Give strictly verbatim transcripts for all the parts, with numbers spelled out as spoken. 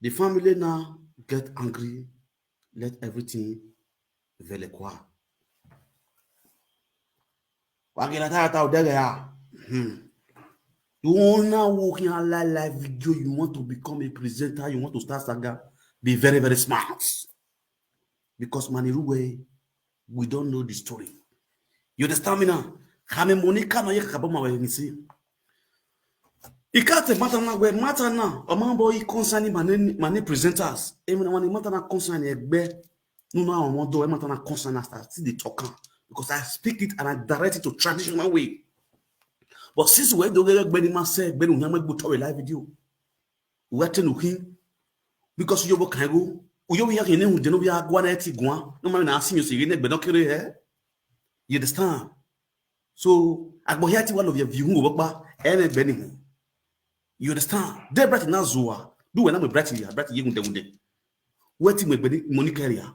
The family now get angry, let everything vele kwa. Wagera ta ta odege ya. Hmm. You wanna work in a live, live video, you want to become a presenter, you want to start saga, be very, very smart. Because Maniruwe, we don't know the story. You understand me now? Kame Monica no ye kakaboma we nisi. Ikate matter na we matter na. Omambo i concerning many, many presenters. Even when the matter na concern egbe, no, no, I want to, matter na concern, I start see the talk am. Because I speak it and I direct it to traditional way. But since we don't get egbe ni ma say, egbe ni we go to a live video. We are telling him. Because you can go, you we are in the no we are going to go. No man, I see you see you never don't carry here. You understand? So, agbo here ti one of your view who work ba, ene beni mu. You understand? They bright na zua. Do when I'm a bright here, bright ye gunde gunde. What him beni money carrier.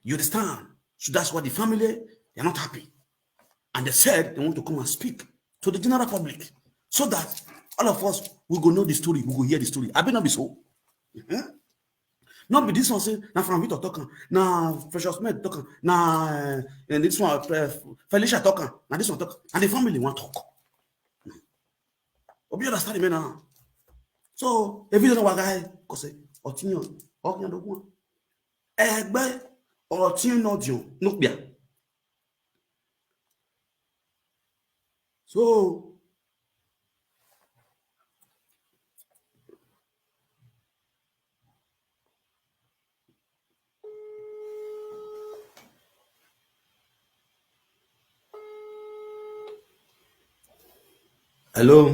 You understand? So that's why the family, they're not happy. And they said they want to come and speak to the general public so that all of us will go know the story, we go hear the story. I be not be so. Mhm. Not be this one say, na Frank Victor talk am, na Precious Med talk am, na, eh, eh, this one, eh, Felicia talk am, na this one talk am, and the family wan talk. Obi understand me now. So, if you don't know what guy, go say, Otinho, Otinho, no one. Egbe, Otinho, no Dio, no Bia. So, hello.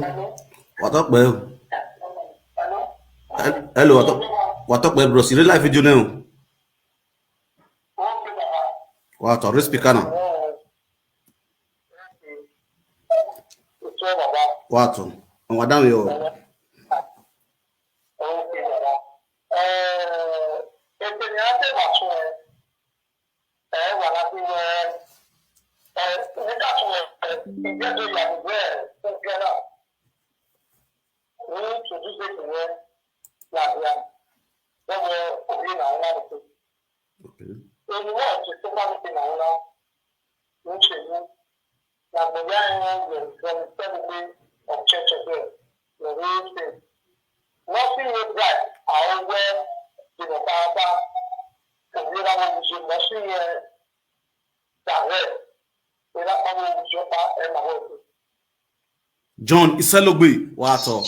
What up, bro? Hel-, hello, what up? What up, bro? See the live video now. What up? Speaker now. What up? And what down here? Okay. John Iselogbe, what up?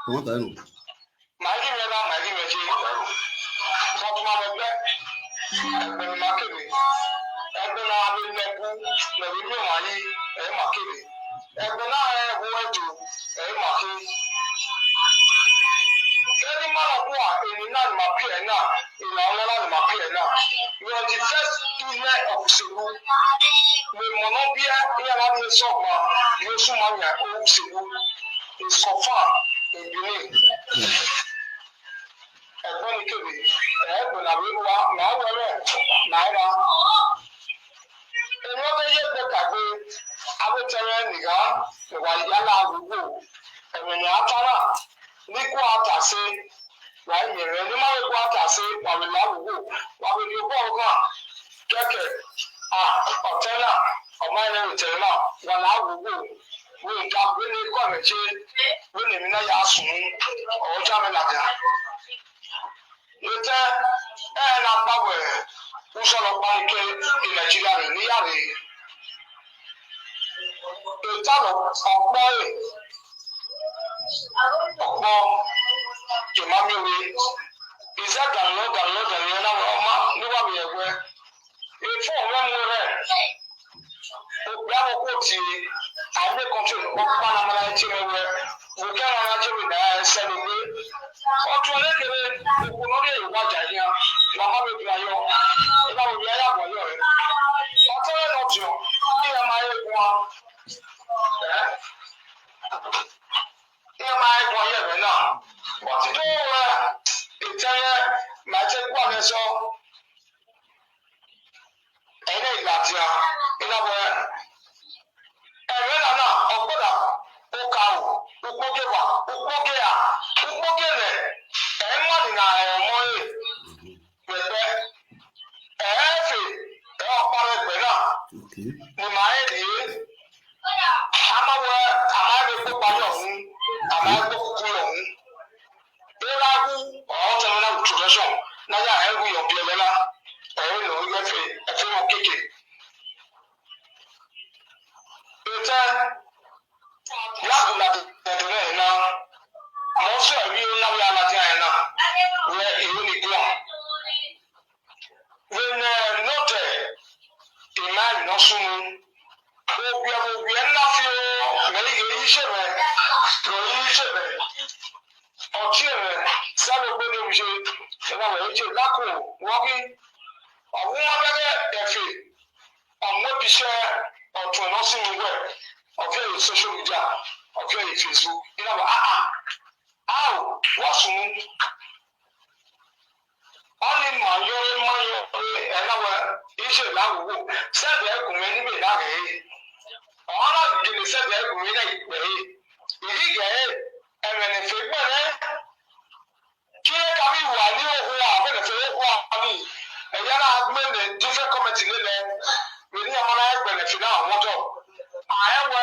What I know. Màá rí rẹ bá, màá rí rẹ ṣe. Wọ́n tún máa lọ gbẹ́. Ẹgbẹ́ ni máa kéde. Ẹgbẹ́ náà ló lẹ́kú. Lẹ́bí bí wọ́n á yí. Ẹ máa kéde. Ẹgbẹ́ náà ẹ wo ẹjọ́. Ẹ máa ké. Ẹni máa lọ kú à, èmi náà ni màá bí ẹ náà. Ìlà ọmọ náà ni màá bí ẹ náà. You are the first pillar of Usegu. Mi mọ̀ náà bí ẹ, ìyá náà bí ẹ sọ̀gbọ́n. Yóò súnmọ́ yàn, ó Usegu. It's confirmed in Benin. Ẹ̀gbọ́n mi kébè, ẹ̀ẹ́dùn làwọn ìlú wa, màá wọ ẹ̀rẹ́, màá ra. Èmi wọ́n fẹ́ yé pé kàgbé, awétẹrẹ nìkan, ìwà ìyálà arúgbó, ẹ̀rọ ní atara, ní kó àtàsé, wà á yẹ̀rẹ̀, ní máa ń kó àtàsé, wà á lè arúgbó, wà á lè bọ̀ ọ̀gá, kẹ̀kẹ́, à, ọ̀tẹ́ náà, ọ̀ma ẹ̀rẹ́ ìtẹ̀rẹ́ náà, wà á arúgbó, wọ́n ń ga, wọ́n ní kọ́ ẹ̀rẹ́ jẹ́, wọ́n ní mi náà yà á sùn, ọ̀ọ́jà mi làjà. Ete, eh, na kpawe, usoro kpanike in Nigeria ni yare. Ete no, ọkpọ e, ọkpọ, ke ma mi we. Ize ganlo, ganlo, ganlo na wa ma, ni wa mi egwe. Ifo we mu re. Okpe abo ko ti, ame control, okpa na mana ti me we. Mo ke na na ti me na se lo pe. O tun le kere, o ko no le wa ja ya. Mama mi bi ayo. Ina mo bi aya gbo yo. O tun le no jo. Iya ma e Ihe ma anyị kwọ ihe mere na. But do, eh, ị tell you, ma take one and so. Ene ilatia, ina we. Ere na na, ọgbọda, ụka o, ụkpọge wa, ụkpọge a, ụkpọge ne, e mmadụ na, eh, ọmọ e, pepe, e efe, e ọkpara egbe na, Okay. ni ma e rie, ama we, ama e kpokpa yọ hu, ama e kpokuku yọ hu. Ere agu, ọ tẹmẹ na introduction, na ya e wu yọ bi ẹlẹ na, e nọ, e fe, e fe mọ keke. Ete, ya bụ na tẹtẹrẹ na, mo sọ ẹ̀rí ńlá wí aládé ayé náà, wẹ ìwé ni gbọ́. When, eh, no there, a man no soon. Obi, obi, ńlá fi o, mẹ iye yìí ṣe mẹ, mẹ iye yìí ṣe mẹ. Ọtí rẹ, sáré gbé ní omi ṣe, ẹ máa wẹ̀ ẹ́ jẹ́ lákò, wọ́n kí. Ọ̀hún wọn bẹ́ẹ̀ ẹ̀fẹ̀, ọ̀hún ẹbí iṣẹ́ ọ̀tún ẹ̀ lọ sí mi wẹ̀, ọ̀fẹ́ yìí social media, ọ̀fẹ́ yìí Facebook, you know, ah, ah, how, what's wrong? Ọ ní màá yọrí, màá yọrí, ẹ̀ náà wẹ̀, iṣẹ́ ìlàwọ̀, sẹ́ẹ̀dẹ̀ ẹ̀kùn mi níbẹ̀ láàrẹ̀ yìí. Ọ̀hún náà dìde lè sẹ́ẹ̀dẹ̀ ẹ̀kùn mi náà ìpè yìí. Ìdí ìgbà yẹn, ẹ̀rẹ̀ ní fẹ́ gbọ́n rẹ̀. Kí ẹ ká mi wà ní òkú wa, àbẹ̀rẹ̀ fẹ́ òkú wa ní. Ẹ̀yà náà gbé ní different committee lélẹ̀. Mi ní ọmọ náà ẹgbẹ̀rẹ̀ fi náà wọ́n tọ̀. Àyẹ̀wò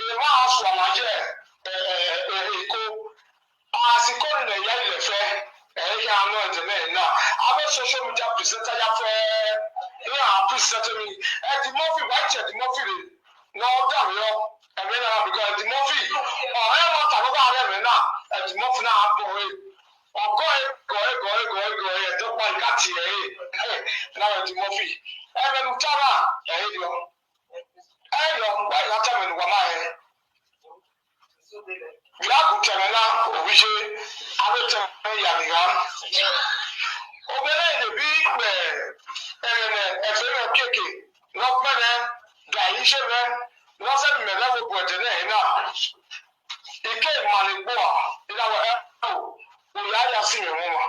ẹ̀ máa sọ àwọn jẹ́ ẹ̀ ẹ̀ ẹ̀ èkó. Àsìkò nìyẹn yá ilẹ̀ fẹ́. Ẹ̀yà náà ẹ̀jẹ̀ náà náà. Abẹ́ social media presenter yá fẹ́. Ní àwọn presenter mi. Ẹ di Murphy, wá jẹ̀ di Murphy rè. Náà ó dàrú yọ. Ẹ̀mí náà bìkọ́ ẹ di Murphy. Ọ̀rẹ́ wọn tàbí bá rẹ̀ mí náà. Ẹ di Murphy náà á bọ̀ rẹ̀. Ọ̀gọ́ ẹ gọ̀ ẹ gọ̀ ẹ gọ̀ ẹ gọ̀ ẹ tó pa ìka tì ẹ̀ ẹ̀. Náà ẹ di Murphy. Ẹ mẹ́nu tára ẹ̀ yọ. Ẹ yọ, wáyé látàmì ni wọ́n máa yẹ. Ìyá kò tẹ̀lé ná, òbí ṣe, abẹ́ tẹ̀lé yà nìyà. Obìnrin lè bí pẹ̀ ẹ̀rẹ̀nẹ̀ ẹ̀fẹ̀ rẹ̀ kéèké, lọ́pẹ̀rẹ̀, gàyí ṣe rẹ̀, lọ́sẹ̀ mẹ́rẹ̀ gbogbo ẹ̀jẹ̀ náà yìí náà. Ìké ìmàlẹ̀ gbọ́ à, ìlànà ẹ̀ ò, òyà yà sí mi wọ́n wà.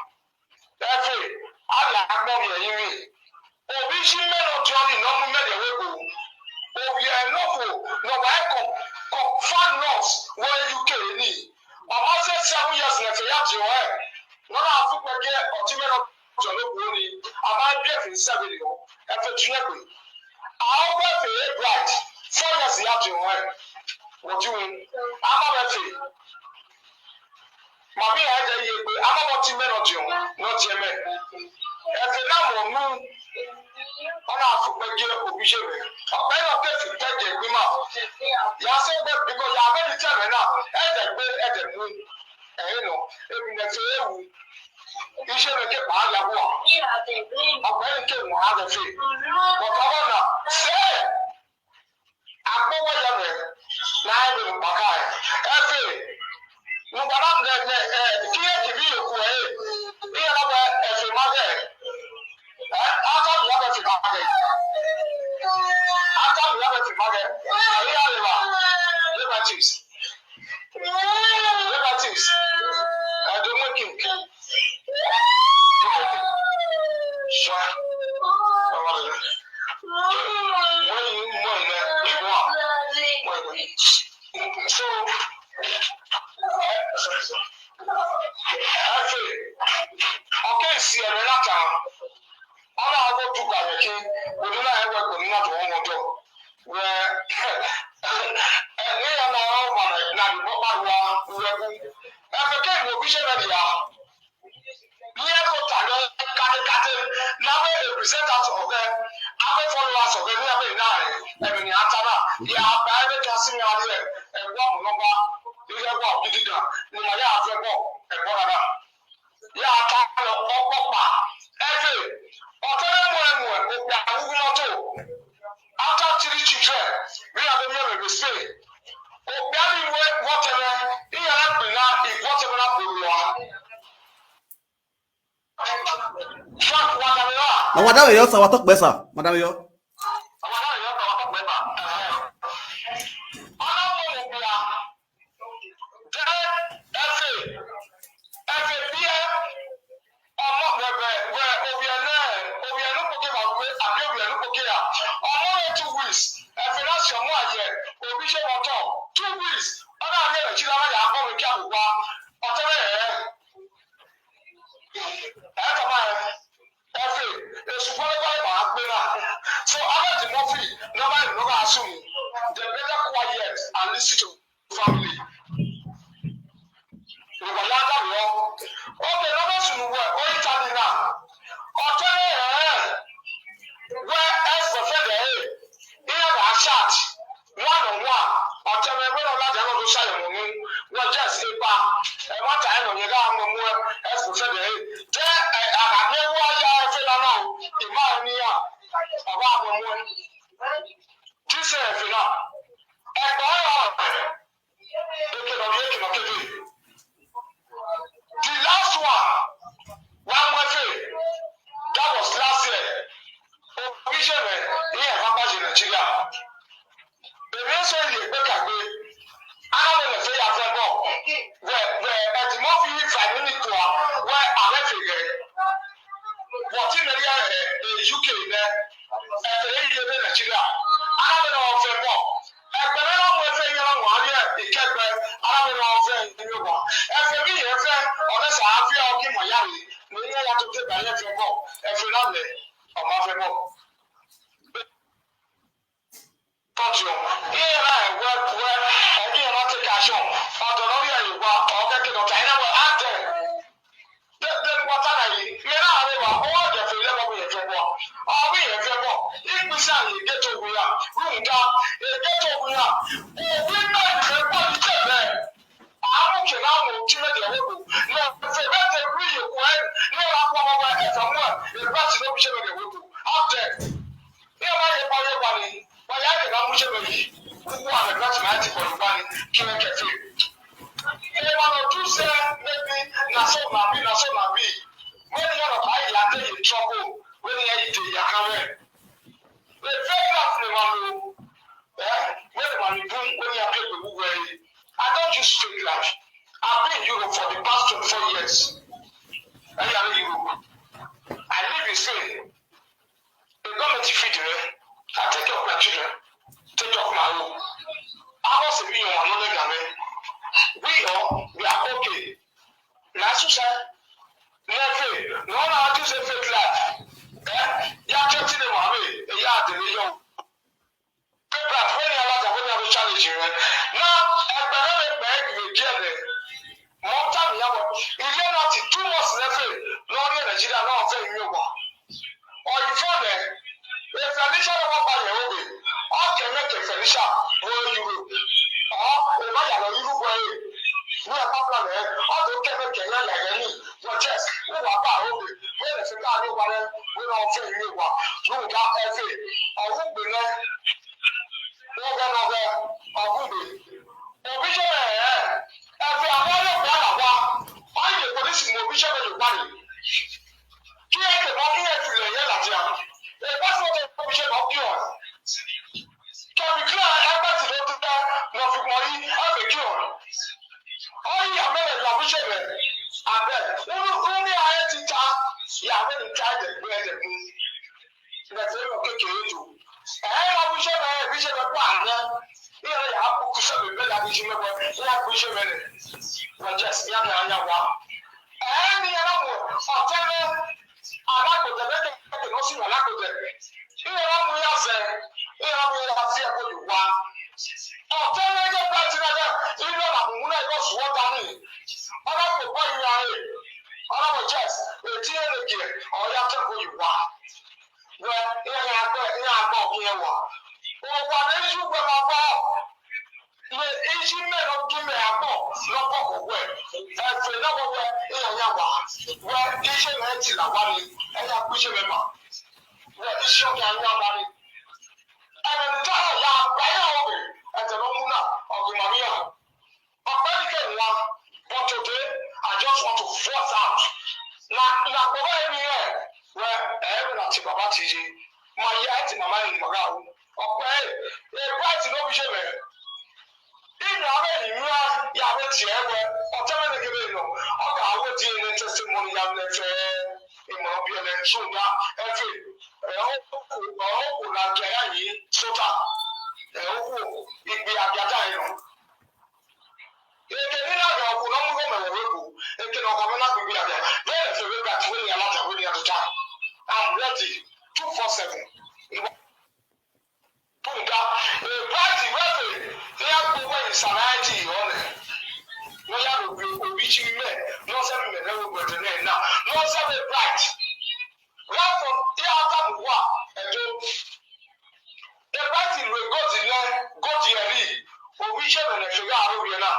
Efe, ala akpọ mi ẹyin mi. Obi si mẹlọ jọ ni nọ mu mẹlẹ wego. Obi ẹ nọ fo, nọ wa ẹ kọ, kọ fan nọs wọ U K ni. Ọmọ sẹ seven years nẹ fẹ ya jẹ ọ ẹ. Nọ na afu pẹ kẹ ọtí mẹlọ jọ ló kúrò ni. A máa bí ẹ̀fẹ̀ sẹ́gun ni ọ. Ẹ fẹ́ tún yẹ pé. Àwọn ọmọ ẹ̀fẹ̀ yẹ bright. Four years ya jẹ ọ ẹ. Wọ́n ti wọ́n. A máa bẹ̀ fẹ̀. Mami ya jẹ iye pé a máa bọ̀ tí mẹ́rin ọ̀dì ọ̀hún náà jẹ mẹ́. Ẹ̀fẹ̀ náà mọ̀ nú. Wọ́n náà fún pé jẹ́ òbí ṣe rẹ̀. Ọ̀pẹ́ náà tẹ̀sí tẹ̀jẹ̀ gbé mà. Yà á sẹ́ pé bíkọ́ yà á bẹ́ẹ̀ ní tẹ̀rẹ̀ náà. Ẹ̀jẹ̀ gbé ẹ̀jẹ̀ mú. Ẹ̀yìn nọ. Èmi nà fẹ́ ewu. Iṣẹ́ rẹ̀ ké pàá yà wọ̀. Ọ̀pẹ́ ní ké wọ́n á lọ fẹ́. Bọ̀tà wọn nà. Sẹ́ẹ̀. Agbowó yẹ mẹ, na ẹ bẹ bàkà ẹ. Ẹ fẹ, nùgbàdà nẹ nẹ ẹ kí ẹ kì í bí yòókù ẹ. Bí ẹ lọ bẹ ẹ fẹ má bẹ. Ẹ ata mi yà bẹ fẹ má bẹ. Ata mi yà bẹ fẹ má bẹ. Ẹ yà lè wà. Labour chiefs. Labour chiefs. Ẹ dùn mú kí. Sure. When you, when you, you want. So, ẹ fẹ, ọkẹ ìsì ẹ̀rẹ̀ láta, ọ̀nà àwọn tó kà yẹ kí, òní náà ẹ wẹ̀ kò ní náà tó wọ́n mọ̀ jọ. Wẹ̀, ẹ ní ẹ̀ náà ọ̀rọ̀ mọ̀ náà ní bọ́ bá wà wẹ̀ kú. Ẹ fẹ́ kí ìlú òbí ṣe rẹ̀ nìyà. Ní ẹ̀kọ́ tàbí kátékáté, lábẹ́ representatives of them, abẹ́ followers of them, ní abẹ́ ìnáà rẹ̀, ẹ̀mí ni àtàrà, yà á bá ẹgbẹ́ kan sí ní adé ẹ̀, ẹ̀gbọ́n ọ̀pọ̀lọpọ̀, ilé ẹ̀kọ́ gidi gan, ni màá yà á fẹ́ bọ̀, ẹ̀gbọ́n rárá. Yà á ta lọ kọ́ pọ̀pà, ẹ̀fẹ̀, ọ̀tẹ́lẹ̀ mú ẹ̀mú ẹ̀, òpè àgúgú mọ́tò, after three children, bí abẹ́ mi ò lè stay. Òpè àmì ìwé wọ́tẹ̀lẹ̀, ìyàrá pè náà, ìwọ́tẹ̀lẹ̀ náà kò lù wá. Frank Wadamira. Na Wadamira, sir, wa talk better. Wadamira. Wadamira, sir, wa talk better. ṣe mọ̀tọ̀ two weeks ọ̀nà àrí ẹ̀rẹ̀ jí lára yà á kọ́ mi kí àbùkù wa ọ̀tẹ́rẹ́ ẹ̀ ẹ̀ tọ́mọ ẹ̀ ẹ̀ fẹ́ èsù pọ́lẹ́pọ́lẹ́ màá gbé náà. So abẹ́ tí mo fi nọ́mbà ìlú náà sùn, they better quiet and listen to family. Ìwà yá dàbí ọ́. Ó bẹ̀rẹ̀ lọ́wọ́ sùn wẹ̀ ó yí ta ni náà. Ọ̀tẹ́rẹ́ ẹ̀ wẹ́ ẹ̀ sọ̀fẹ́ dẹ̀ ẹ̀ ìyá bá chat one on one. Ọ̀tẹ́rẹ́ wẹ́ lọ́wọ́ láti ẹ̀rọ tó ṣàyẹ̀wò ní wọ́n jẹ́ ṣe pa ẹ̀ wọ́n ta ẹ̀ lọ́yẹ̀ ká mọ̀ mú ẹ̀ ẹ̀ sọ̀fẹ́ dẹ̀ ẹ̀ jẹ́ ẹ̀ àgbàgbé wọ́n yá ẹ̀ fẹ́ lánàá o ìmọ̀ ẹ̀ níyà ọ̀bá àmọ̀ mú ẹ̀ jíṣẹ́ ẹ̀ fẹ́ náà ẹ̀gbọ́n ẹ̀ wà ẹ̀. Eke nọ eke nọ kebe. The last one, one month ago, that was last year. Obi Sheme, he ever back in Nigeria. Èmi ń sọ èyí pé kàgbé. Àwọn ọmọ ẹ̀fẹ́ yà fẹ́ bọ̀. Wẹ̀ wẹ̀ ẹ̀dì mọ́ fi five minutes wa. Wẹ̀ àwẹ̀ fèrè. Wọ́n ti mẹ́rin ẹ̀ ẹ̀ U K náà. Ẹ̀fẹ̀ yìí yé bẹ́ Nàìjíríà. Arábìnrin wọn fẹ́ bọ̀. Ẹgbẹ̀rún náà wọ́n fẹ́ yẹn wọn á yẹ ìkẹgbẹ́. Arábìnrin wọn fẹ́ yẹn wọ̀. Ẹ̀fẹ̀ mi yẹn fẹ́ ọ̀rẹ́ sàáfíà ọkì mọ̀yá mi. Mo ní ẹ̀yà tó tẹ̀ báyẹn fẹ́ bọ̀. Ẹ̀fẹ̀ náà lẹ̀ ọmọ fẹ́ bọ̀. Tọ́jú ọ̀. Ìyẹn náà ẹ̀ wẹ́ wẹ́ ẹ̀dí ẹ̀ máa tẹ̀ ká aṣọ. Ọ̀dọ̀ lórí ẹ̀ yìí wá ọ̀kẹ́kẹ́ lọ́ta ẹ̀ náà wẹ̀ á tẹ̀. Dem water na yi. Me na are ba. O de fe le ba bu ye fe bo. O bu ye fe bo. Igbisa yi get to we ya. Runga. E get to we ya. O we na fe bo ni te be. Amu ke na mo ti me de wo bu. Na fe be de wi ye ku e. Ni la ko mo ba e fa mo. E ba ti no bi se me de wo bu. After. Ni ma ye pa ye pa ni. Ba ya de na mu se me yi. Ku wa na ka ti ma ti ko ba ni. Ki me ke fe. Ẹ máa lọ tún sẹ́ maybe na so na be na so na be. When you are by your day in trouble, when you are in your career. The fake life ni wọn lo. Eh? When you are in boom, when you are people who were. I don't use fake life. I've been in Europe for the past twenty-four years. I am in Europe. I live in Spain. The government feed me. I take care of my children. Take care of my home. I was a million one hundred Ghana. We all, we are okay. Na so say, never. No one I choose a fake life. Eh? Ya thirty name of me. Ya the million. Fake life. When you allow that, when you have a challenge, eh? Now, I better make my head with the Mọ̀tá nìyàwó. Ilé náà ti two months lẹ́fẹ̀ẹ́ lórí Nàìjíríà náà fẹ́ ìwé wà. Ọ̀yìnfọ́ rẹ̀, Felicia ló wọ́n pa yẹ̀wò rẹ̀. Ọ̀kẹ́ mẹ́kẹ́ Felicia wọ́n Europe. Ọ̀ ẹ̀ má yàrá Europe ẹ̀ ní ẹ̀ pápá rẹ̀. Ọ̀dọ̀ kẹ́ mẹ́kẹ́ yẹn lẹ̀ rẹ̀ ní. Wọ́n jẹ́ wọ́n wà bá àwọn òbí. Wọ́n lè fi káàdé wa rẹ̀. Wọ́n náà fẹ́ ìwé wà. Lóòótọ́ ẹ fẹ́ ọ̀hún gbé rẹ̀. Wọ́n fẹ́ lọ fẹ́ ọ̀hún gbé. Obi Sheme ẹ̀ ẹ̀ fẹ́ àwọn ọlọ́pàá là wá. Wọ́n yẹ polisi mọ Obi Sheme lè wá rè. Kí ẹ lè mọ kí ẹ fi lè yẹ làjẹ́ àná. Ẹ bá sọ pé Obi Sheme ọ̀bí ọ̀. Kẹ̀mí kílà ẹgbẹ́ ti ló dúdá lọ fi mọ yí ẹgbẹ́ kí ọ̀. Ọyí àmẹ́rẹ̀ lọ Obi Sheme. Abẹ́ wọ́n ní ayé ti ta. Yàrá mi ta ẹ̀dẹ̀ gbé ẹ̀dẹ̀ gbé. Ngati eno keke eto. Eh, na Obi Sheme, Obi Sheme kwa ana. Iya ya hapo kusema mbele ya Obi Sheme kwa, ya Obi Sheme ne. Wa just ya na ya wa. Eh, ni ya na mo. Otene. Ala ko de ke ke no si ala ko de. Iya na mo ya se. Iya na mo ya se ko yu wa. Otene ke pa ti na da. Iya na mo na ko suwa ta ni. Ala ko pa ya e. Ala mo just. E ti e le ke. O ya te ko yu wa. Wẹ, ihe ya akpọ, ihe akpọ ọkụ ya wa. Ụwa na eji ugwe ma kpọ. Le eji mme no gi me akpọ, no kpọ ko wẹ. Efe no ko wẹ, ihe ya wa. Wẹ, ije me ti la wa ni, e ya ku ije me ma. Wẹ, ije o ya ya wa ni. Ene nta ya ba ya o be, e te no mu na, o gi ma mi ya. Ọ̀pẹ́ ní kẹ́hìn wa, but today I just want to force out. Na na kpọ̀wé mi yẹ, wẹ ẹ ẹ na ti bàbá ti yé, ma yẹ ẹ ti màmá yẹn mọ̀gá o. Ọ̀pẹ́ ẹ ẹ bá ti lóbi ṣe bẹ̀. Ìnà abẹ́ yìí wá yà abẹ́ tiẹ̀ wẹ, ọ̀tẹ́ mẹ́rin kébé nọ, ọ̀gá àwọn ti yẹn testimony yà mí fẹ́ ìmọ̀ràn bí ẹ lẹ́ tún dá ẹ fẹ́ ẹ ó kò ẹ ó kò nà kẹ́ ẹ yìí sóta ẹ ó kò ìgbé àgbà. Chime, no se me ne wo gbe ne na. No se me bright. Right from here after the war, Edo. The bright in we go di ne, go di eri. O wi se me ne figure out we na.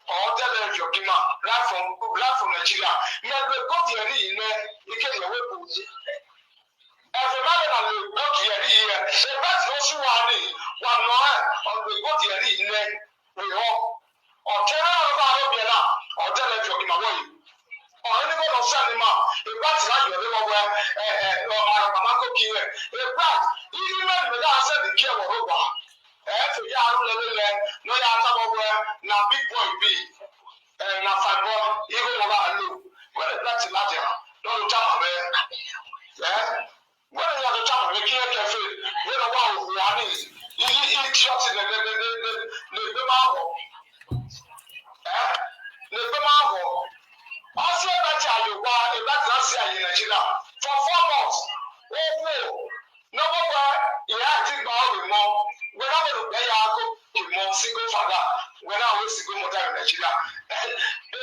O de le yo kima. Right from, right from Nigeria. Me we go di eri ne. Ike ye we go. Every man na le go di eri ye. The bright no su wa ni. Wa no e. O le go di eri ne. We ho. Ọ̀tẹ́rẹ́ ọ̀rọ̀ bá ló bìí náà, ọ̀tẹ́rẹ́ fi ọ̀gbìn àwọ̀ yìí. Ọ̀rẹ́ ní bọ́lá ọ̀sẹ̀ ni mà, ìgbà tí láyọ̀ ní wọ́n wẹ́, ẹ, ẹ, ọmọ àgbà máa kó kí rẹ̀. Ìgbà yìí mẹ́rin mi náà ṣe ní kí ẹ wọ̀ ló wà. Ẹ fi yá arú lẹ́lẹ́ lẹ, ló yá sábọ̀ wẹ́, na big boy bí, ẹ, na fine boy, irú wọn bá lò. Wọ́n lè bẹ́ẹ̀ ti lájà, lọ́run jábà bẹ́ẹ̀. Ẹ. Wẹ́rẹ́ yàtọ̀ chapel mi kí ẹ kẹfẹ́, wẹ́rẹ́ wà òkú wa ní iye idiot lè lè lè lè lè lè gbé máa wọ̀. Ẹ́ lè gbé máa wọ̀. Ọsẹ ẹgbẹ́ ti àyè wa, ẹgbẹ́ ti láti àyè Nàìjíríà for four months. Owó nọ́wọ́ wẹ ìyá àti gba ọ̀rẹ́ mọ́. Wẹ́rẹ́ wẹ̀ ló gbẹ́ ya kó kì mọ́ single father. Wẹ́rẹ́ àwọn single mother in Nàìjíríà.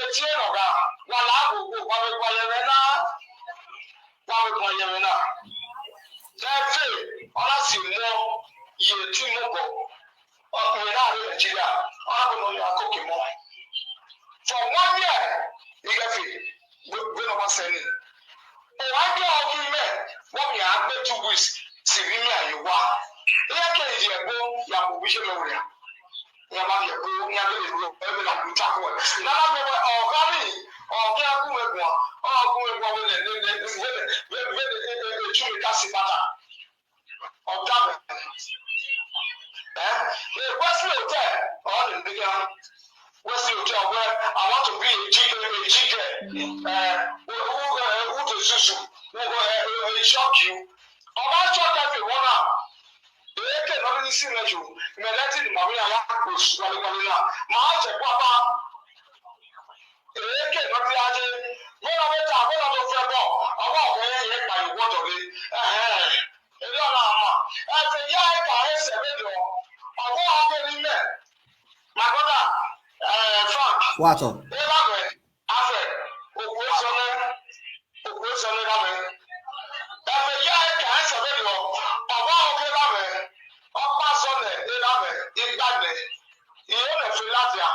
Etí ẹ̀ nọ̀gà wà láàbò wà wẹ̀ wà yẹn rẹ̀ náà. Why we come here now? Every honestly more year two more go. Up in Nigeria, I don't know your cooking more. For one year, you get free. We we no want send it. Oh, I get all you men. What me I make two weeks. See me and you wa. Here can you go? Ya go we shall know. Nyama yɛ ko nyama yɛ ko ɛmɛ na du ta ko na na mɛ wɛ ɔkari ɔkɛ aku mɛ kua ɔku mɛ kua wɛlɛ ne ne wɛlɛ wɛlɛ wɛlɛ etsu mi ka si pata ɔda mɛ ɛ ɛ Wesley Hotel ɔɔ ne ne ya Wesley Hotel wɛ I want to be a G K a G K ɛ who who ɛ who to susu who ɛ ɛ shock you ɔba shock everyone now. Eke nɔ ni si mɛ jo mɛ lɛ ti ni ma mi ya ya ko su wale wale la ma jɛ kó a ba. Eke nɔ ni a jɛ mɛ nɔ bɛ ta mɛ nɔ tó fɛ bɔ ɔwɔ kɛ yɛ yɛ kpa yi wɔ dɔ bi ɛhɛn ebi ɔna ama ɛfɛ ya eka ɛsɛ bɛ dɔ ɔwɔ ɔkɛ ni mɛ my brother ɛɛ Frank. Wàtò. Eba mɛ afɛ oku esɔ nɛ. Oku esɔ ne lamɛ. Ɛfɛ ya eka esɔ bɛ lɔ. Ɔba oke lamɛ. Ɔkpa sɔ nɛ e lamɛ. Igba nɛ. Iyo nɛ fe latia.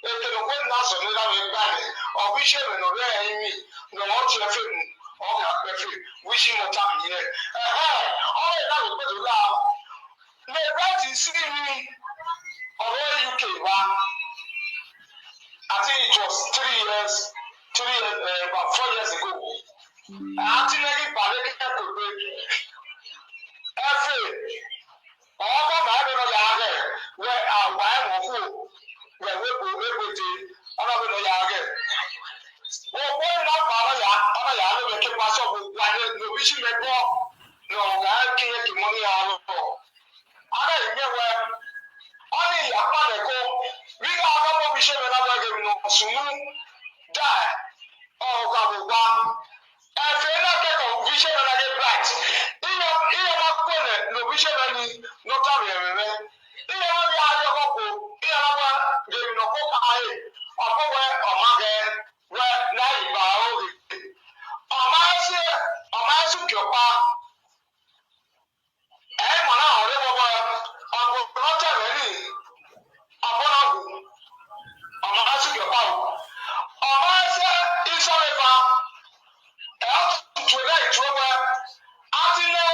Ekele ko na sɔ ne lamɛ igba nɛ. Ɔbi se mɛ nɔ bɛ ɛyin mi. Nɔ ɔti ɛfɛ mu. Ɔka kpɛ fɛ. Wisi mɔ ta mi yɛ. Ɛhɛ. Ɔbɛ na lo kpɛ do la. Mɛ bɛ ti si mi. Ɔbɛ U K wa. I think it was three years, three years, uh, about four years ago. Ati na yi ba le ke ko pe. Efe. Ọkọ ma ebe no ya ge. We a wa e mo ku. We we ko e ko te. Ọna be no ya ge. Wo ko na pa no ya, ọna ya lo be ke pa so ko wa le no bi si me ko. No ga ki ye ki mo ni a lo. Ana ime we. Ani ya pa le ko. Wi ga ga mo bi se me na we ge no sunu. Dai. Ọ̀gá gbogbo. Ẹ̀fẹ̀ náà kẹ́kọ̀ọ́ vision náà dé bright. Iye iye máa kó lẹ̀ lo vision náà ni nọ́tà rẹ̀ rẹ̀ rẹ̀. Iye máa bí ayé ọkọ̀ kò iye máa wá lèmi náà kó ká ayé. Ọ̀pọ̀ wẹ ọ̀ma gẹ̀ wẹ náà ìgbà òòrè. Ọ̀ma ẹ̀sìn ọ̀ma ẹ̀sìn kì ọ̀pá. Ẹ mọ̀ náà ọ̀rẹ́ bọ̀bọ̀ ọ̀gbọ̀n náà tẹ̀lé ní ọ̀gbọ̀n náà wò. Ọ̀ma ẹ̀sìn kì ọ̀pá o. Ọ̀ma ẹ̀sìn ìsọ̀rọ̀ ìfà. Ẹ ọ́ tutù ẹ̀ náà ìtú ẹ̀ wẹ́. A ti lé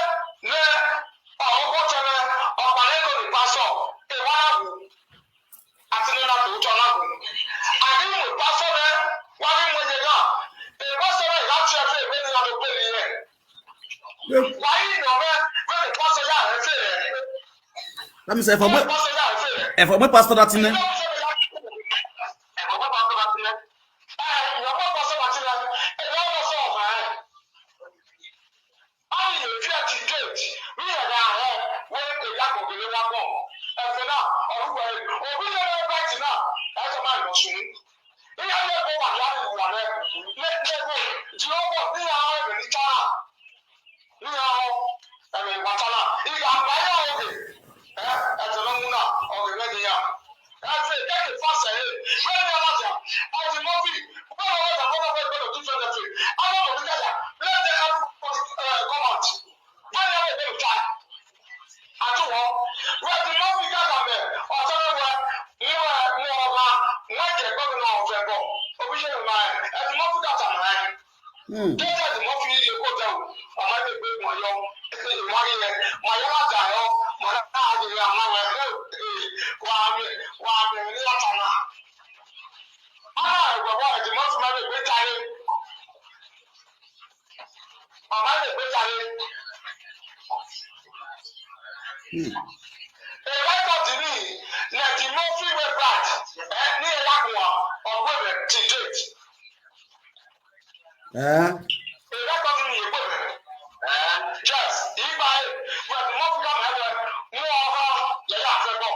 lé ọ̀hún kó tẹ̀lé ọ̀pá lẹ́kọ̀ọ́ ní pásọ̀. Ẹ wá náà wò. Ati ne na to tɔ na ko. Ani mo pastor ne wa ni mo ye ga. E pastor ne ga tse fe me ni na to pe ni ye. Wa yi no me me ni pastor ya he fe ye. Let me say for me. Pastor ya he fe ye. E for me pastor that thing. E for me pastor that thing. Eh, no pastor that thing. E no so ha. Ani ye fi ati gate. Mi ya da he. We e ya ko gele wa ko. E fe na. Oru we. Obi le le ba ti na. E so ma lo sun. Iya le ko wa ya ni wa le. Le le ko. Jehovah ni ya we ni ta. Ni ya o. E we wa ta na. Iya ba ya o ke. Eh, e to no mu na. O ke ni ya. E fe ke ke fa se. Fe ni ya la ja. O ti mo fi. Hmm. Joseph Murphy yìí kò jẹun, ọmọ ẹgbẹ́ pé mọ̀ yọ, ìmọ̀ yẹn, mọ̀ yọ lájà yọ, mọ̀ náà á yẹ àwọn ẹ̀ wà á mẹ wà á mẹ ní ọ̀tá náà. Ọmọ ẹgbẹ́ bọ́ ẹ̀dì Murphy máa lè gbé jáde. Ọmọ lè gbé jáde. Hmm. Ìrẹ́pọ̀ tì mí, nẹ̀tì Murphy wẹ̀ brad, ẹ̀ ní ẹ̀yà kùn wá, ọ̀gbọ́n rẹ̀ ti date. Eh? Ìrẹ́pọ̀ tì mí yìí pé, eh, Jeff, ìgbà yìí, wẹ̀ mọ́ fún kámẹ́ wẹ̀, mú ọ̀rọ̀ yẹ̀yà fẹ́ bọ̀.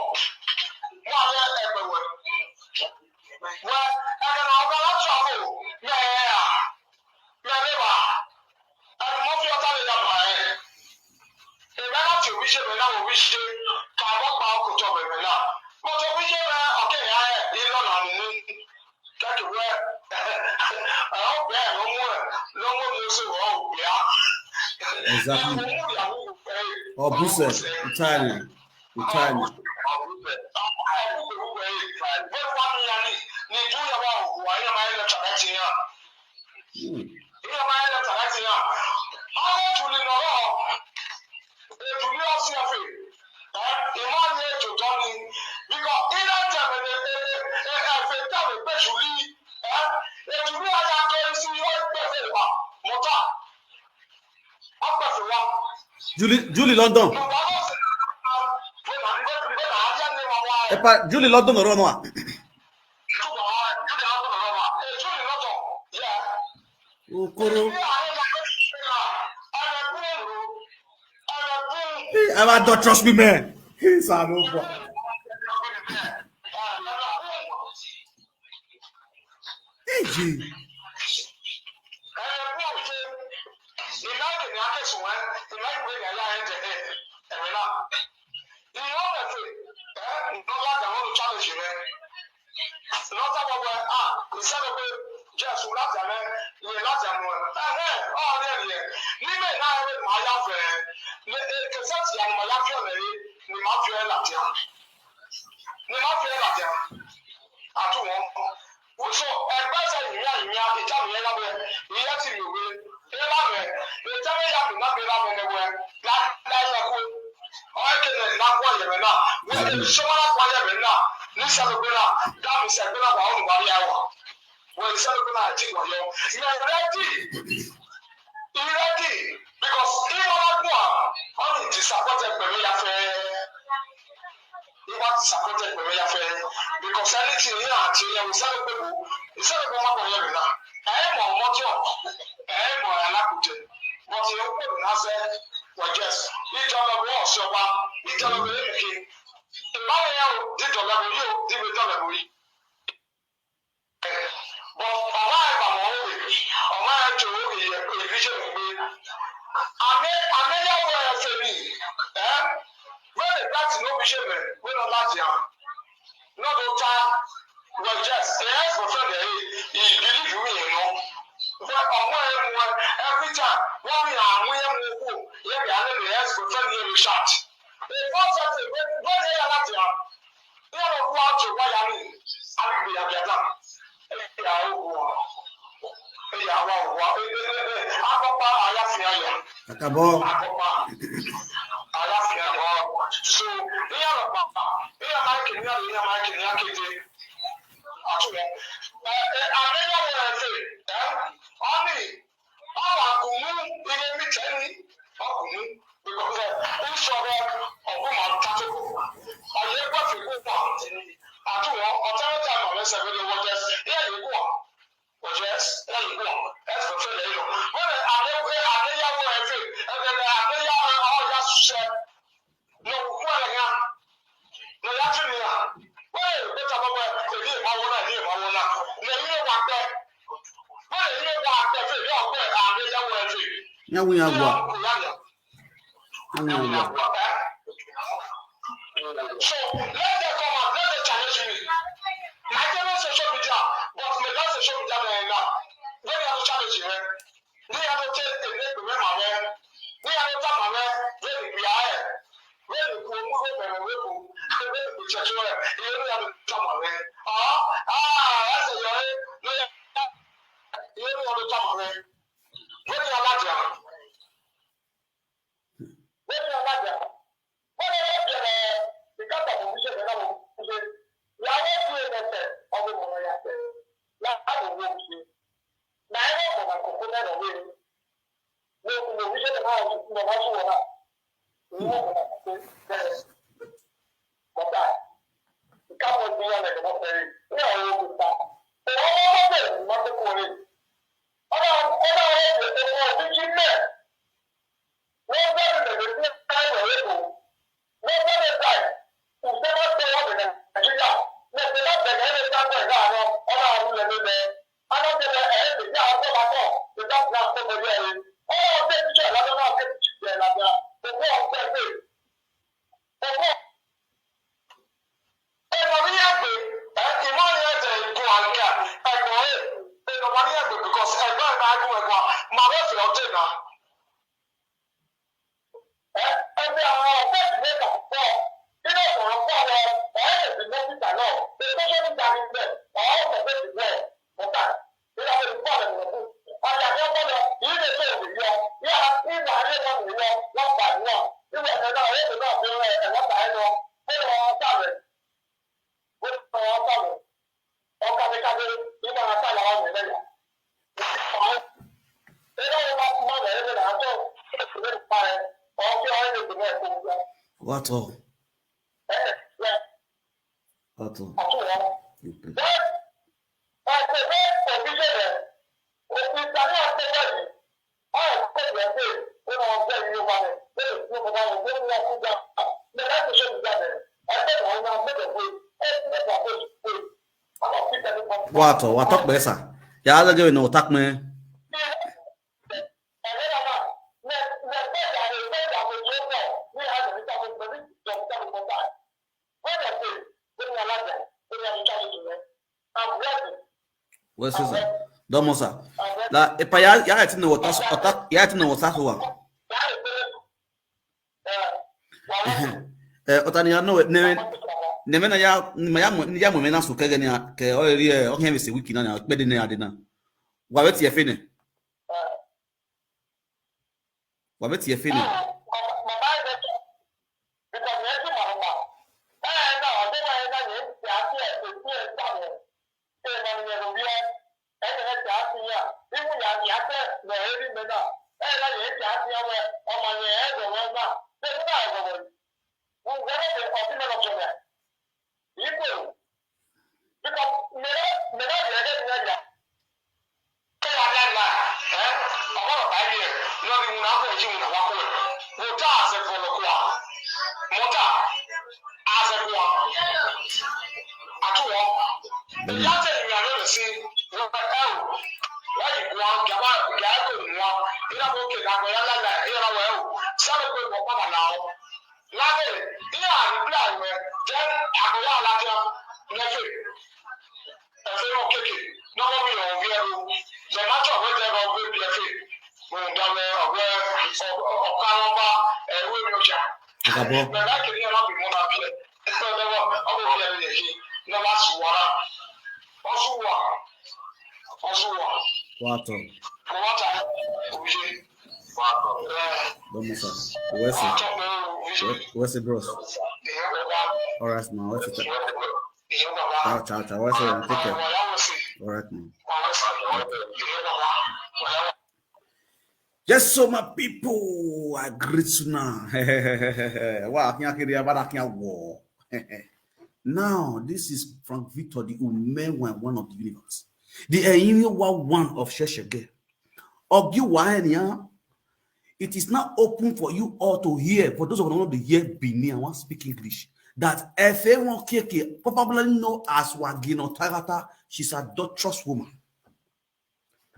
Mú ayé ẹgbẹ̀ wẹ̀. Wẹ̀, ẹgbẹ̀ náà ọ̀gá láti àpò, mẹ́ẹ̀ẹ́ à, mẹ́ẹ̀ẹ́ wà. Ẹgbẹ̀ mọ́ fi ọ̀tá lè dàgbà ẹ̀. Ìgbà láti òbí ṣe mẹ́ta òbí ṣe, kà bọ́ pa ọkọ̀ tó bẹ̀rẹ̀ náà. Mo tó bí ṣe mẹ́ ọ̀kẹ́ ìyá ẹ̀, ìlọ́nà nínú. Kẹ́kì wẹ́, ẹ̀ ọ́ bẹ́ẹ̀ ló mú ẹ̀, ló mú mi sí wọ́n ò gbé á. Exactly. Mo mú ìyàwó ẹ̀. Ọ̀bùsẹ̀, entirely, entirely. Ọ̀bùsẹ̀, ọ̀bùsẹ̀, ọ̀bùsẹ̀, wọ́n wá mi yá ni, ni ìdúnyàwó àwọn òkú wa, yẹn máa ń lọ tàbí ti yàn. Hmm. Yẹn máa ń lọ tàbí ti yàn. Ọ̀rọ̀ tún ni lọ́rọ̀, ètò ní ọ̀sìn ọ̀fẹ́, ẹ̀, ìmọ̀ ni ètò tọ́ ni, because ilé tẹ̀lé, ẹ̀, ẹ̀, ẹ̀, ẹ̀, fẹ́ tẹ̀lé pé ṣùlí, ẹ̀, ètò ní ọjà kẹrin sí ó gbẹ̀fẹ̀ wà, mọ́tà, ó gbẹ̀fẹ̀ wà. Julie, Julie London. Mọ̀tà ló sì, ẹ̀, pé màá, pé, pé màá yá ni wọ́n wá. Ẹ pa Julie London ọ̀rọ̀ náà. Okoro. Hey, I don't trust me, man. He's a no boy. Hey, G. Lọ́tà gbogbo ẹ̀, ah, ìṣẹ́nu pé Jésù láti àmẹ́, ìyẹn láti àmọ́ ẹ̀. Ẹ̀hẹ́, ọ̀rẹ́ ẹ̀ nìyẹn. Níbẹ̀ náà ẹ̀ máa yá fẹ́. Ní kẹsẹ̀ tí a máa yá fi ọ̀nà yìí, ni máa fi ẹ̀ láti à. Ni máa fi ẹ̀ láti à. Àtúwọ̀n. So, ẹgbẹ́ sẹ́ ìmíà, ìmíà, ìjà mi yẹn lábẹ́, ìyá ti mi wé. Ela me, ete me ya me na me la me ne we, la, la ya ku. O eke ne na kwa ye me na, we ke so ma na kwa ye me na, ni sa me na, da mi se na wa o wa ya wa. We sa me na ti wa yo. Me ready. He ready. Because he wanna go. Only disappointed me ya fe. He want disappointed me ya fe. Because anything here, you say, we say, we say, we say, we say, we say, we say, ẹ mọ̀ ọmọ tí ọ̀ ẹ mọ̀ alákùjẹ, but ẹ kò ní sẹ́ wẹ̀jẹ̀s ìjọba ọ̀ṣọ́ba ìjọba èkìkì ìbáwọ̀ yẹn o dídọ̀lẹ́bù yìí o dídọ̀lẹ́bù yìí dọ̀lẹ́bù yìí. But ọ̀ma ẹ̀ bà wọ́n wò ọ̀ma ẹ̀ tó wò yẹ èyí ṣe wípé àmì àmì yàwó ẹ̀ fẹ́ mi ẹ̀ wẹ́n lè gbà tí ló fi ṣe mẹ́ wẹ́n lọ láti hàn. No go tell. Well, yes, the ex-boyfriend, eh, he believe you, you know. But on one, every time, when we are, we are, we are, we are, the ex-boyfriend, he will shout. The first time, when, when they are not there, they are not going to why I mean, I will be at their time. Hey, yeah, oh, boy. Hey, yeah, wow, wow. Hey, hey, hey, hey. Akọkpa ayafia ya. Akabọ. Akọkpa ayafia ya. So, ihe a na-akpa, ihe a na-eke, ihe a na-eke, ihe a na-eke, ihe a na-eke. Atụ ya. Eh, eh, ame ya were efe. Eh? Ọ ni, ọ na-akụnwu ihe mmiche ni, ọ kụnwu. Because, eh, nsọ bụ ọgụ ma tatụkụ. Ọ ya ekwefe gị ụkwa. Atụ ya, ọ tara ta ma wee sebe dị wọtes. Ihe ya ekwu. Yes, ẹ yìí wọ̀, ẹ fẹ́ fẹ́ lẹ́yìn lọ. Wọ́n lè àlẹ́ wẹ́ àlẹ́ yá wọ ẹ fẹ́, ẹ lè àlẹ́ yá ẹ ọ yá ṣiṣẹ́. Lọ kú ẹ yá, lọ yá tún nìyà. Wọ́n lè gbé tàbọ̀ wẹ, èyí ìbá wọ́n náà, èyí ìbá wọ́n náà. Lè yí wà pẹ́. Wọ́n lè yí wà pẹ́ fẹ́, yọ ọgbẹ́ àlẹ́ yá wọ ẹ fẹ́. Yá wọ yá wọ. Yá wọ yá wọ. So let them come out, let them challenge me. My parents social media, but my last social media man now. When you have to challenge me, they have to take the name of my man. They have to tell my man, where the B I. Where the poor move over the way, where the church, where you have to tell my man. Ah, ah, that's a young, no, yeah. You have to tell my man. Tọ̀wájú wọn náà. Ìwọ kò náà ṣe bẹ́ẹ̀. Bọ̀dá, ìkápọ̀ ìgbéyàwó ẹ̀ lọ́pọ̀ ẹ̀ ní àwọn òkúta. Ìwọ wọn wọ́n bẹ̀rẹ̀ sí máa tó kọrin. Ọ̀nà ọ̀nà àwọn èdè tó kọ́ ọdún jí mẹ́. Wọ́n bẹ̀rẹ̀ lẹ́gbẹ̀ẹ́ sí káyọ̀ èkó. Wọ́n bẹ̀rẹ̀ báyìí. Ìṣe máa tẹ wọ́n bẹ̀rẹ̀ Nàìjíríà. Lẹ́sẹ̀ máa bẹ̀rẹ̀ ẹ̀rẹ́ sáńtọ̀ ìlà àná. Ọ̀nà àwọn ilẹ̀ ló lẹ̀. Alábẹ̀rẹ̀ ẹ̀rẹ́ tèmi àwọn tó bá tọ̀. Ìjọba náà tó kọjú ẹ̀rẹ́. Ọ̀rọ̀ ọ̀dẹ́ tíṣọ̀ ìlànà náà kẹ́ tíṣọ̀ ìlànà. Òkú ọ̀gbẹ́ pé. Òkú. Ẹ̀rọ ní ẹ̀gbẹ́. Ìmọ̀ ní ẹ̀jẹ̀ ìkú àlùkà. Ẹ̀gbọ́n ẹ̀. Ẹ̀rọ ní ẹ̀gbẹ́ because ẹ̀gbọ́n ẹ̀ máa gún ẹ̀gbọ́n. Màá bẹ̀ fẹ́ ọjọ́ ìgbà. Ẹgbẹ́ àwọn ọ̀fẹ́ ìwé kà pọ̀. Nínú ọ̀rọ̀ pọ̀ lọ, ọ̀rẹ́ lè fi mọ́ títà náà. Pé tó ṣe ń darí bẹ̀, ọ̀rẹ́ kò fẹ́ ti bẹ̀. Ọ̀tá. Nínú àwọn olùkọ́ rẹ̀ wọ̀ fún. Ọjà tó kọ́ lọ, kì í lè tó òbí yọ. Yá, ìgbà ayé wọn lè yọ, wọ́n gbà ní wọn. Ìwé ẹ̀fẹ́ náà, ó lè náà fi rẹ̀ ẹ̀wọ́n gbà ẹ́ lọ. Ó lọ wọn sá rẹ̀. Ó lọ wọn sá rẹ̀. Ọkà mi ká dé, ìgbà wọn sá làwọn yẹn lẹ́yà. What all? What all? Okay. Wato, wato kpesa. Ya aza je no tak me. What's this? Domosa. La epa ya ya eti na wata so ota ya eti na wata so wa. Eh, ota ni ano ne ne me na ya ma ya mo ya mo me na so kege ni ke o ri e o ke me se wiki na na pe de na ya de na. Wa we ti e fe ne. Wa be ti e fe ne. Igbo. Because mere mere mere mere ya ya ya eh ọmọ ba ye no ni una ko ji una wa ko mo ta se ko lo kwa mo ta a se kwa atu wo ya te ni ya lo si wo e o wa yi kwa ga ba ga ko mo ira ko ke ga ko ya la la ira wa e o sa ko mo pa na o. Lade, ihe a reply we, then agbụrụ alata nefe. Efe okeke, n'ọnụ ya ọgụ ego. The matter of whether ọ bụ ebi efe, bụ ndawe ọgụ ọkanọba ewe nyocha. Akabọ. Na na kiri ya na bi mụ na bi. Ọ bụ bi efe, na wa suwara. Ọ suwa. Ọ suwa. Wato. Wato. Uje. Don Musa, where's it? Where's it, bros? All right, man. What's it? Ciao, ciao, ciao. What's it? Take care. All right, man. Yes, so my people, I greet you now. Wow, I can't hear you, but I can't walk. Now, this is Frank Victor, the Umewan one of the universe, the Enyiwa one of Sheshege. Ogiwahenia, it is now open for you all to hear. For those of you who don't hear Benin, I want to speak English. That Efe Keke, popularly known as Wagino Tagata, she's a adulterous woman.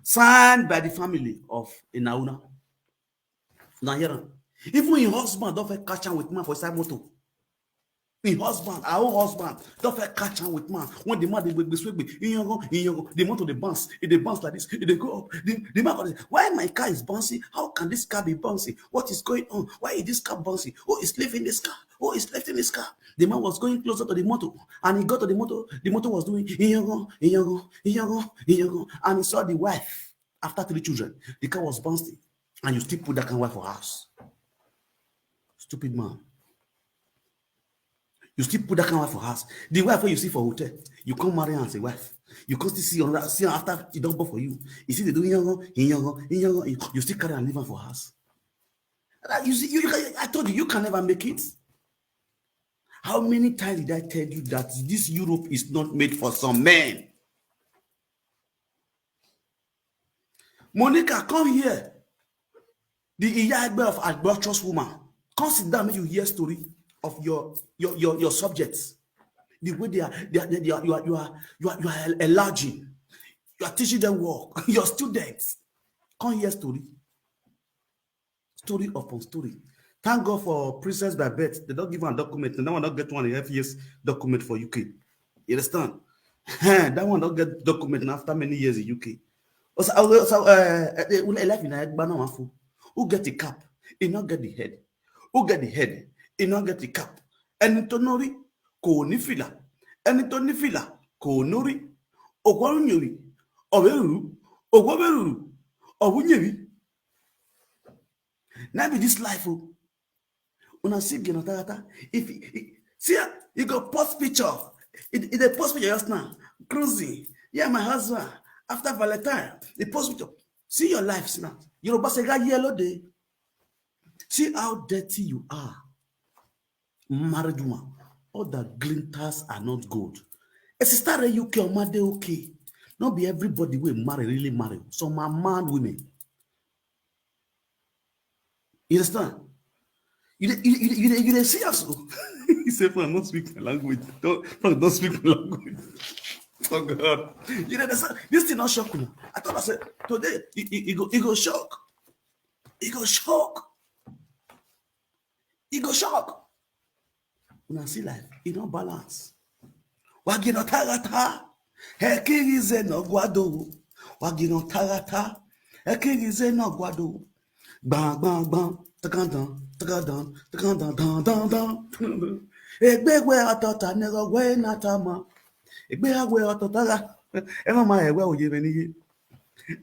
Signed by the family of Enauna. Now, here, even your husband don't fit catch am with man for side motor. Im husband, her own husband, don fit catch am with man. When the man dey gbegbe swegbe, iyango, iyango, the motor dey bounce, e dey bounce like this, e dey go up. The, the man go dey, "Why my car is bouncing? How can this car be bouncing? What is going on? Why is this car bouncing? Who is lifting this car? Who is lifting this car?" The man was going closer to the motor, and he got to the motor. The motor was doing iyango, iyango, iyango, iyango, and he saw the wife after three children. The car was bouncing, and you still put that kind of wife for house. Stupid man. You still put that kind of wife for house. The wife wey you see for hotel, you come marry am as a wife. You come still see another, see am after e don born for you. You see dey do iyango, iyango, iyango. You still carry am leave am for house. That, you see, you, you can, I told you, you can never make it. How many times did I tell you that this Europe is not made for some men? Monica, come here. The Iya Egbe of adulterous woman. Come sit down, make you hear story of your, your, your, your subjects. The way they are, they are, they are, you are, you are, you are, you are enlarging. You are teaching them work. Your students. Come hear story. Story upon story. Thank God for Princess by Birth. They don't give am document. That one don't get one F E S document for U K. You understand? That one don't get document after many years in U K. Also, also, uh, uh, uh, life in Egba now, who get the cap? He not get the head. Who get the head? He not get the cap. Ẹni tó nori kò ní fìlà. Ẹni tó ní fìlà kò nori. Ògbó nyori. Ọ̀wé ruru. Ògbó ruru. Ọ̀wú nyori. Now be this life, oh. Una see Gino Tagata. If he, he, see, ah, you go post picture. It, it dey post picture just now. Cruising. Yeah, my husband. After Valentine, he post picture. See your life now. Yoruba say, "Ga yellow day." See how dirty you are. Married woman. All that glinters are not gold. A sister in U K, Omade, okay. Not be everybody will marry, really marry. Some are mad women. You understand? You dey, you, you, you, dey- you dey see us. Oh. He said, "Frank, don't speak my language. Don't, Frank, don't speak my language." Oh God. You dey understand? This thing not shock you. I thought I said, today, it, it, it go, it go shock. It go shock. It go shock. Una see life, e no balance. Wagino Tagata, ekirize no gwado. Wagino Tagata, ekirize no gwado. Gban, gban, gban, takandan, takandan, takandan, dan, dan, dan. Egbe gwe atota nego gwe natama. Egbe agwe atota ga. Ema ma egwe oye beniye.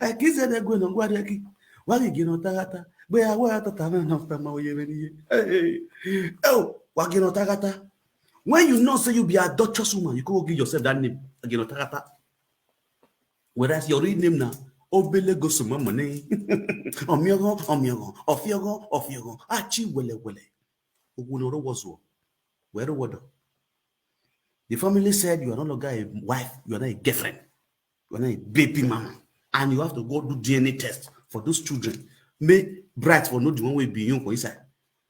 Ekirize no gwado, gwado eki. Wagino Tagata, gbe agwe atota na natama oye beniye. Hey, hey. Oh, Wagino Tagata. When you know say you be a adulterous woman, you go give yourself that name, Wagino Tagata. Whereas your real name na Obele Gosoma Mone. Omiogo, Omiogo, Ofiogo, Ofiogo, Achi Wele Wele. Ogunoro was wo. Where water? The family said you are no longer a wife, you are not a girlfriend. You are not a baby mama. And you have to go do D N A test for those children. Make Bright for know the one wey be you for inside.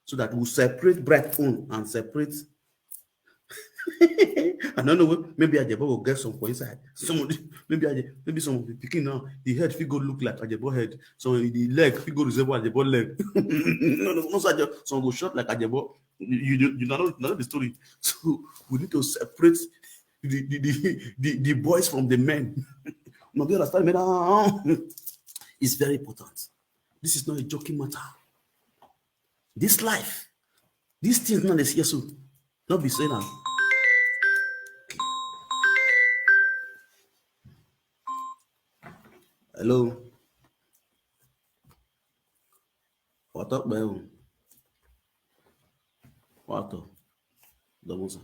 So that we separate Bright own and separate. I don't know, maybe Ajebo will get some for inside. Some of the, maybe Aje, maybe some of the pikin now, the head fit go look like Ajebo head. So the leg fit go resemble Ajebo leg. No, no, no, sir, some go short like Ajebo. You, you, you know, know the story. So we need to separate the, the, the, the, the boys from the men. No, do you understand me now? It's very important. This is not a joking matter. This life, these things now they see so. Not be saying now. Hello. What up, man? What up? Double, sir.